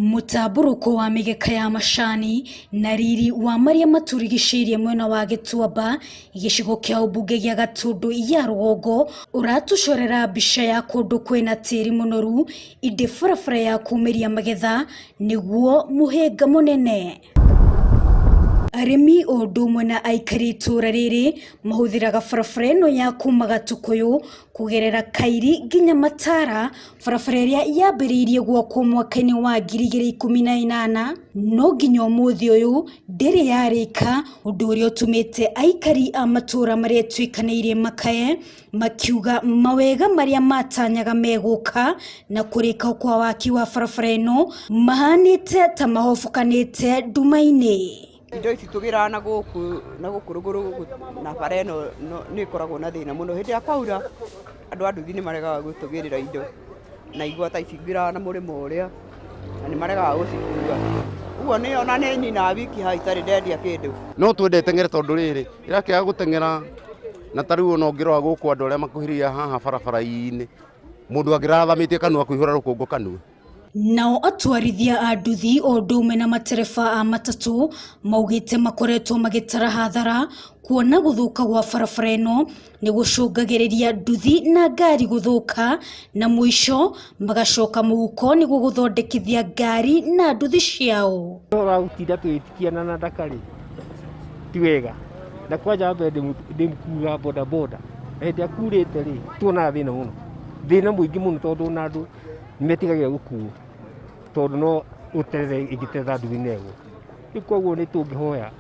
Mũtambũrũko wa mĩgeka ya macani na riri wa marĩa matũrigicĩirie mwena wa Gĩtuamba gĩcigo kĩa ũmbunge gĩa Gatũndũ ya rũgongo ũratũcorera mbica ya kũndũ kwĩna tĩri mũnoru indĩ barabara ya kumĩria magetha nĩguo mũhĩnga mũnene. Arĩmi o ũndũ ũmwe na aikari itũra rĩrĩ mahũthĩraga barabara ĩno ya kuma Gatũkũyũ kũgerera Kairi nginya Matara, barabara ĩrĩa yambĩrĩirie gwakwo mwaka-inĩ wa 2018 no nginya ũmũthĩ ũyũ ndĩrĩ yarĩka, ũndũ ũrĩa ũtũmĩte aikari a matũra marĩa ĩtuĩkanĩirie makaye makiuga mawega marĩa matanyaga megũka na kũrĩka kwa waki wa barabara ĩno mahanĩte ta mahobokanĩte nduma-inĩ. Indo ici tũgĩraga na gũkũ na gũkũ rũgũrũ na bara ĩno nĩ ĩkoragwo na thĩna mũno. Hĩndĩ ĩrĩa kwaura andũ a nduthi nĩ maregaga gũtũgĩrĩra indo na igwa ta ici ngĩraga na mũrĩmo ũrĩa na nĩ maregaga gũcikua. Ũguo niĩ ona nĩ ninaga wiki haha itarĩ ndendia kĩndũ. No twende ĩteng'ere tondũ rĩrĩ, ĩrakĩaga gũteng'era na ta rĩu ona ũngĩrora gũkũ andũ arĩa makuhĩrĩirie haha barabara-inĩ, mũndũ angĩrathamĩtie kanua kũihũra rũkũngũ kanua. Nao atwarithia a nduthi o ũndũ ũmwe na matereba a matatũ maugĩte makoretwo magĩtara hathara kuona gũthũka gwa barabara ĩno nĩ gũcũngagĩrĩria nduthi na ngari gũthũka na mũico magacoka mũhuko nĩguo gũthondekithia ngari na nduthi ciao. Ũhoro wa gũtinda tũgĩtikiana na ndaka rĩ, ti wega. Na kwanja mbere ndĩmkuaga boda boda, na hĩndĩ ĩrĩa kurĩte rĩ, tuonaga thĩna mũno, thĩna mũingĩ mũno tondũ ona andũ nĩ metigagĩra gũkuo tondũ no ũterere ĩngĩterera nduthi-inĩ ĩyo. Rĩu koguo nĩ tũngĩhoya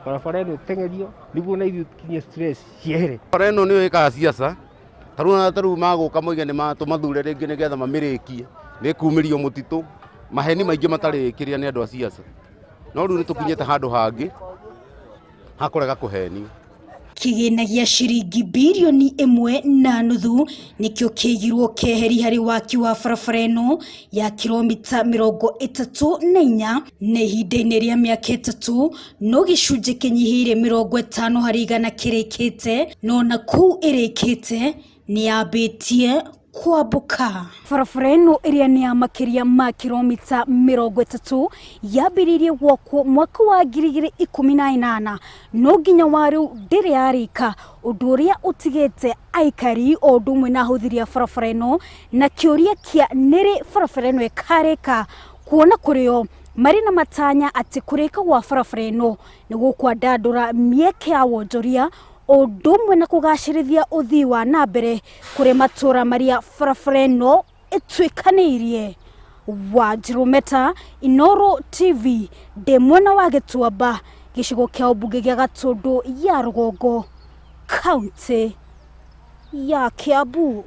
barabara ĩno ĩteng'erio nĩguo na ithuĩ tũkinye stress ciehere. Bara ĩno nĩyo ĩkaga ciaca, ta rĩu ona ta rĩu magũka moige nĩ tũmathure rĩngĩ nĩgetha mamĩrĩkie, nĩ ĩkumĩrio mũtitũ, maheni maingĩ matarĩ kĩrĩa nĩ andũ a ciaca. No rĩu nĩ tũkinyĩte handũ hangĩ ha kũrega kũhenio. Kĩgĩna gĩa ciringi birioni ĩmwe na nuthu nĩkĩo kĩigirwo keheri harĩ waki wa barabara ĩno ya kiromita 34 na ihinda-inĩ rĩa mĩaka 3 no gĩcunjĩ kĩnyihĩire 50% kĩrĩkĩte, no na kũu ĩrĩkĩte nĩ yambĩtie kwambũka. Barabara ĩno ĩrĩa nĩ ya makĩria ma kiromita 30 yambĩrĩirie gwakwo mwaka wa 2018 no nginya wa rĩu ndĩrĩ yarĩka, ũndũ ũrĩa ũtigĩte aikari o ũndũ ũmwe na ahũthĩri a barabara ĩno na kĩũria kĩa nĩrĩ barabara ĩno ĩkarĩka, kuona kũrĩ o marĩ na matanya atĩ kũrĩka gwa barabara ĩno nĩ gũkwandandũra mĩeke ya wonjoria ũndũ ũmwe na kũgacĩrithia ũthii wa na mbere kũrĩ matũra marĩa barabara ĩno ĩtuĩkanĩirie. Wanjirũ Meta, Inooro TV, ndĩ mwena wa Gĩtuamba, gĩcigo kĩa ũmbunge gĩa Gatũndũ ya rũgongo, kaũntĩ ya Kiambu.